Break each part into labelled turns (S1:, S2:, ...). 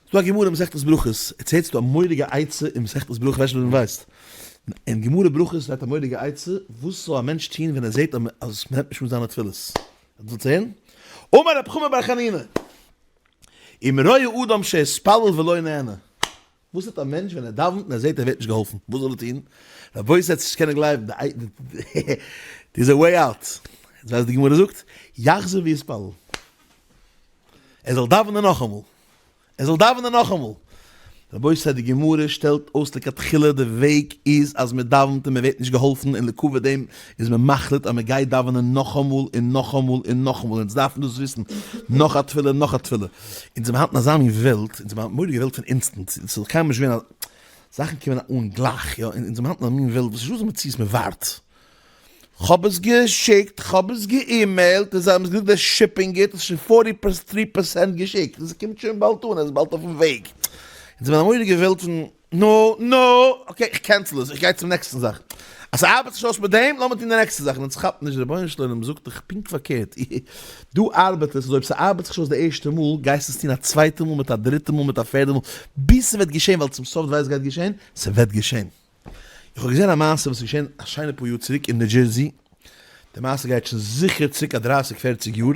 S1: ס'דא א גמרא אין מסכת ברכות, עטס הערטס דא א מורא'דיגע עצה אין מסכת ברכות, כ'ווייס נישט אויב מ'ווייסט, אין גמרא ברכות שטייט א מורא'דיגע עצה, וואס זאל א מענטש טון ווען ער זעט אז מ'נעמט נישט אן זיינע תפילות? עטס ווילטס הערן? אמר רב חמא בר חנינא, אם רואה אדם שהתפלל ולא נענה, וואס טוט א מענטש ווען ער דאווענט און ער זעט ער ווערט נישט געהאלפן, וואס זאל ער טון? רבותי עטס נישט קענען גלייבן, there's a way out, עטס ווייסט וואס די גמרא זאגט? יחזור ויתפלל, ער זאל דאווענען נאכאמאל, ער זאל דאווענען נאכאמאל, רבותי די גמרא שטעלט אויס לכתחילה די וועג איז אז מען דאווענט און מען ווערט נישט געהאלפן און לכבוד דעם איז מען מחליט אז מען גייט דאווענען נאכאמאל און נאכאמאל און נאכאמאל, אונז דארפן דאס וויסן, נאך א תפילה נאך א תפילה, אונז זעמיר היינט אין אזא מין וועלט, אונז זעמיר היינט מורא'דיגע וועלט פון אינסטענט, ס'איז דאך קיינמאל נישט געווען אז זאכן קומען אן גלייך, יא, אונז זעמיר היינט אין א מין וועלט וואס איז נישטא אזא מציאות מען ווארט, כ'האב עס געשיקט, כ'האב עס געאימעילט, און זיי האבן עס געזאגט they're shipping it, עס איז שוין forty three percent געשיקט, עס קומט שוין באלד אן, עס איז באלד אויפן וועג. אונז זעמיר אין א מורא'דיגע וועלט פון נו, נו, okay, איך cancel עס, איך גיי צום נעקסטן זאך. אז ס'ארבעט זיך נישט אויס מיט דעם, לאמיר טון די נעקסטע זאך. און אונז כאפן נישט, דער רבונו של עולם זאגט דאך פונקט פארקערט, דא ארבעט עס, אז אויב ס'ארבעט זיך נישט אויס די ערשטע מאל, גייסטו עס טון א צווייטע מאל, מיט א דריטע מאל, מיט א פערדע מאל, ביז ס'וועט געשען, ווייל צום סוף דו ווייסט וואס גייט געשען? ס'וועט געשען. איך האב געזען א מעשה וואס איז געשען א שיינע פאר יאר צוריק אין ניו דזשערסי, די מעשה גייט שוין זיכער צוריק א דרייסיג פערציג יאר,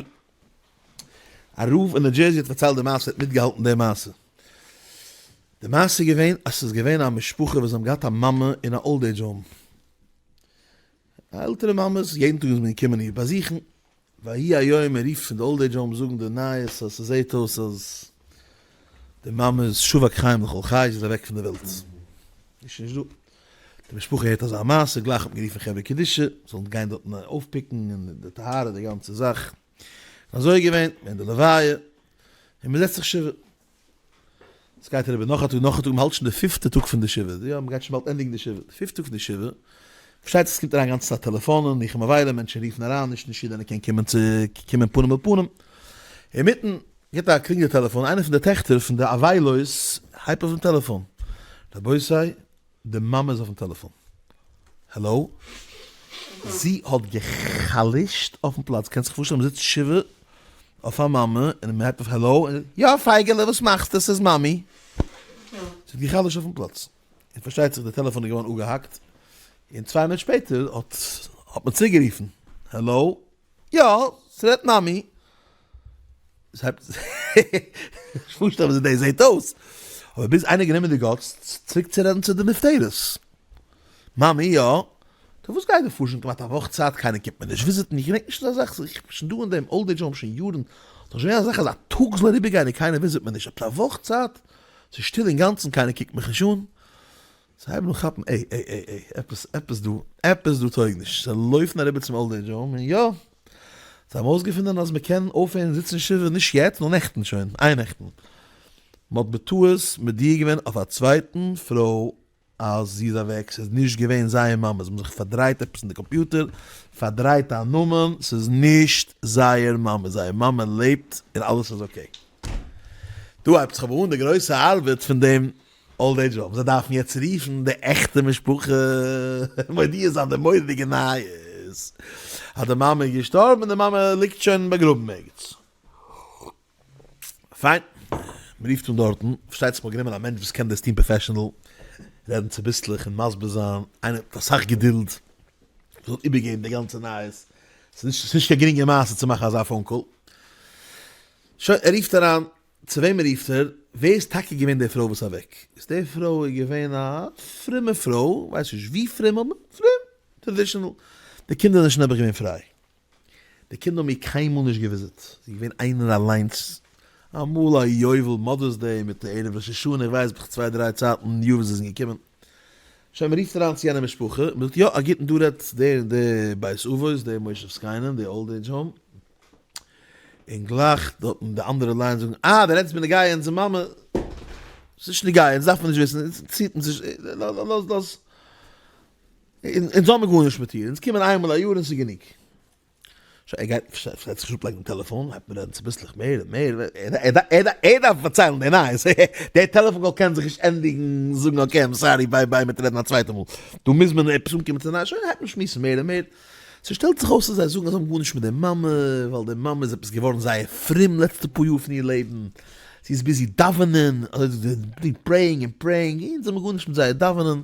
S1: א רב אין ניו דזשערסי האט פארציילט די מעשה, ער האט מיטגעהאלטן די מעשה. די מעשה איז געווען אז ס'איז געווען א משפחה וואס זיי האבן געהאט א מאמע אין א old age home, א עלטערע מאמע, יעדן טאג איז מען געקומען איר באזוכן, ויהי היום מען רופט פון די old age home זאגן די נייעס אז ס'זעהט אויס אז די מאמע איז שבק חיים לכל חי, זי איז אוועק פון די וועלט, זי איז שוין נישט דא. די משפחה הערט אזא מעשה, גלייך האט מען גערופן חברה קדישא זאלן גיין דארטן אויפפיקן און די טהרה די גאנצע זאך, און אזוי איז געווען, געווען די לוויה, און מען זעצט זיך שבעה. עס גייט אריבער נאך א טאג נאך א טאג, מען האלט שוין די פיפטע טאג פון די שבעה, יא מען גייט שוין באלד ענדיגן די שבעה, די פיפטע טאג פון די שבעה, פארשטייט זיך עס קומט אריין גאנצע צייט טעלעפאנען, ניחום אבלים, מענטשן רופן אריין, נישט נישט יעדער קען קומען צו קומען פנים אל פנים, אינמיטן גיבט א קלינג די טעלעפאן, איינע פון די טעכטער פון די אבילות הייבט אויף דעם טעלעפאן, רבותי די מאמע איז אויפן טעלעפאן. העלאו? זי האט גע'חלש'ט אויפן פלאץ, קענסט זיך פארשטעלן מ'זיצט שבעה אויף א מאמע און מ'הייבט אויף העלאו, און יא פייגעלע וואס מאכסטו ס'איז מאמי. זי האט גע'חלש'ט אויפן פלאץ, און פארשטייט זיך די טעלעפאן איז געווארן אפגעהאקט, און צוויי מינוט שפעטער האט האט מען צוריק גערופן, העלאו? יא, ס'רעדט מאמי. נישט פארשטעלן וויאזוי דאס זעט אויס. אבער ביז איינער גענומען די guts צוריק צו רעדן צו די נפטרת. מאמי, יא. טא וואס גייט דא פאר שוין כמעט א וואך צייט קיינער קומט מיר נישט וויזיטן, איך געדענק נישט אזא זאך, איך בין שוין דא אין דעם old age home שוין יארן, ס'איז נישט געווען אזא זאך אז א טאג זאל אריבערגיין און קיינער וויזיט מיר נישט, עפעס א וואך צייט, ס'איז שטיל אינגאנצן קיינער קוקט מיך נישט אן. זיי הייבן אן כאפן עי עי עי עי עפעס עפעס דא עפעס דא טויג נישט, זיי לויפן אריבער צום old age home און יא, זיי האבן אויסגעפונען אז מען קען אויפהערן זיצן שבעה נישט יעצט נאר נעכטן שוין, אייערנעכטן, מען האט בטעות מודיע געווען אויף א צווייטן פרוי אז זי איז אוועק, ס'איז נישט געווען זייער מאמע, זיי האבן זיך פארדרייט עפעס אין די קאמפיוטער, פארדרייט א נאמען, ס'איז נישט זייער מאמע, זייער מאמע לעבט און אלעס איז okay. דא הייבט זיך אבער אן די גרויסע ארבעט פון דעם old age home, זיי דארפן יעצט רופן די עכטע משפחה מודיע זיין די מורא'דיגע נייעס אז די מאמע איז געשטארבן און די מאמע ליגט שוין באגראבן ערגעץ. פיין, מען רופט אן דארטן, פארשטייט זיך מען האט גענומען א מענטש וואס קען דאס טון professional, רעדן צוביסלעך און מסביר זיין, איינער מיט אסאך געדולד זאל איבערגעבן די גאנצע נייעס, ס'איז נישט קיין גרינגע מעשה צו מאכן אזא phone call. שוין, ער רופט אריין צו וועמען רופט ער? ווער איז טאקע געווען די פרוי וואס אוועק? איז די פרוי איז געווען א פרומע פרוי, ווייס נישט ווי פרום אבער פרום, traditional, די קינדער זענען שוין נעבעך געווען פריי, די קינדער האבן איר קיינמאל נישט געוויזיט, זי איז געווען איינער אליינס, אמאל א יובל Mother's Day מיט ערב ראש השנה, איך ווייס בערך צוויי דריי צייטן אין יאר וואס זיי זענען געקומען, שוין מען רופט אריין צו יענע משפחה, מען זאגט יא א גוטן דא רעדט דער און דער בית אבות, דער מושב זקנים, די old age home, און גלייך דארטן די אנדערע line זאגן, אה, די רעדסט בנוגע אונזער מאמע, ס'איז נישט נוגע, אונז דארף מען נישט וויסן, אונז ציט אונז נישט, לאז לאז, אונז האמיר גארנישט מיט איר, אונז קומען איינמאל א יאר און ס'איז גענוג. שוין ער גייט, פארשטייט זיך נישט אפלייגן דעם טעלעפאן, הייבט מען רעדן צוביסלעך מער און מער, ער דארף פארציילן די נייעס, דער טעלעפאן call קען זיך נישט ענדיגן זאגן okay I'm sorry bye bye מ'וועט רעדן א צווייטע מאל, דא מוז מען עפעס אנקומען צו די נייעס, שוין הייבט מען שמועסן מער און מער. ס'שטעלט זיך אויס אז זיי זאגן אז זיי האבן גארנישט מיט די מאמע, ווייל די מאמע איז עפעס געווארן זייער פרום לעצטע פאר יאר פון איר לעבן. זי איז busy דאווענען, אזוי די praying און praying, אונז האבן גארנישט מיט זייער דאווענען,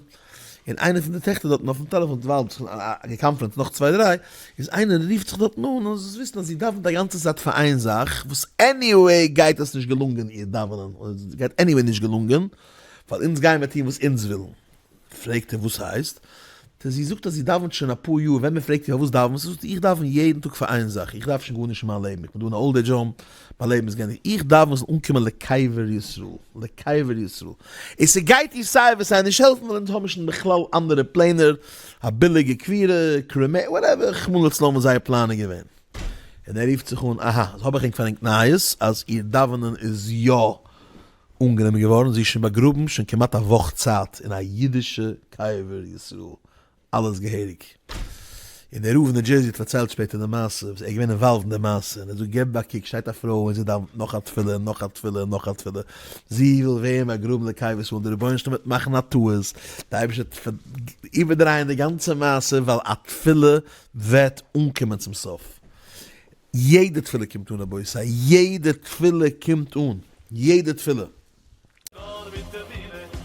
S1: און איינע פון די טעכטער דארטן אויפן טעלעפאן, דערווייל האט זיך געקאנפרענצט נאך צוויי דריי, איז איינער רופט זיך דארטן אן, און זאלסט וויסן אז זי דאווענט א גאנצע צייט פאר איין זאך, וואס anyway גייט עס נישט געלונגען איר דאווענען, און עס גייט anyway נישט געלונגען, ווייל אונז גייען מיר טון וואס אונז ווילן. פרעגט ער וואס הייסט? טא זי זאגט אז זי דאווענט שוין אפאר יאר, ווען מען פרעגט איר פארוואס דאווענסטו, זאגט זי איך דאווען יעדן טאג פאר איין זאך, איך דארף שוין גארנישט אין מיין לעבן, איך בין דא אין א old age home, מיין לעבן איז געענדיגט, איך דאווען איך זאל אנקומען לקבר ישראל, לקבר ישראל, און ס'גייט איר סיי ווי סיי נישט העלפן ווייל אונז האבן שוין בכלל אנדערע פלענער, א ביליגע קבירה, crema, whatever, רחמנא לצלן וואס זייער פלאן איז געווען. און ער רופט זיך אן, אהא, אז האב איך ענק פאר ענק נייעס, אז איר דאווענען איז יא אנגענומען געווארן, זי איז שוין באגראבן שוין כמעט א וואך צייט אין א אידישע קבר ישראל, אלעס געהעריג. און דער רב אין ניו דזשערזי האט פארציילט שפעטער די מעשה, וואס ער איז געווען involved אין די מעשה, און ער זאגט געב א קוק שטייט א פרוי און זי דאווענט נאך א תפילה און נאך א תפילה און נאך א תפילה, זי וויל ווערן באגראבן לקבר ישראל, דער רבונו של עולם וועט מאכן א טעות, די אייבערשטער וועט איבערדרייען די גאנצע מעשה, ווייל א תפילה וועט אנקומען צום סוף. יעדע תפילה קומט אן רבותי, יעדע תפילה קומט אן, יעדע תפילה.
S2: נאר מיט אמונה.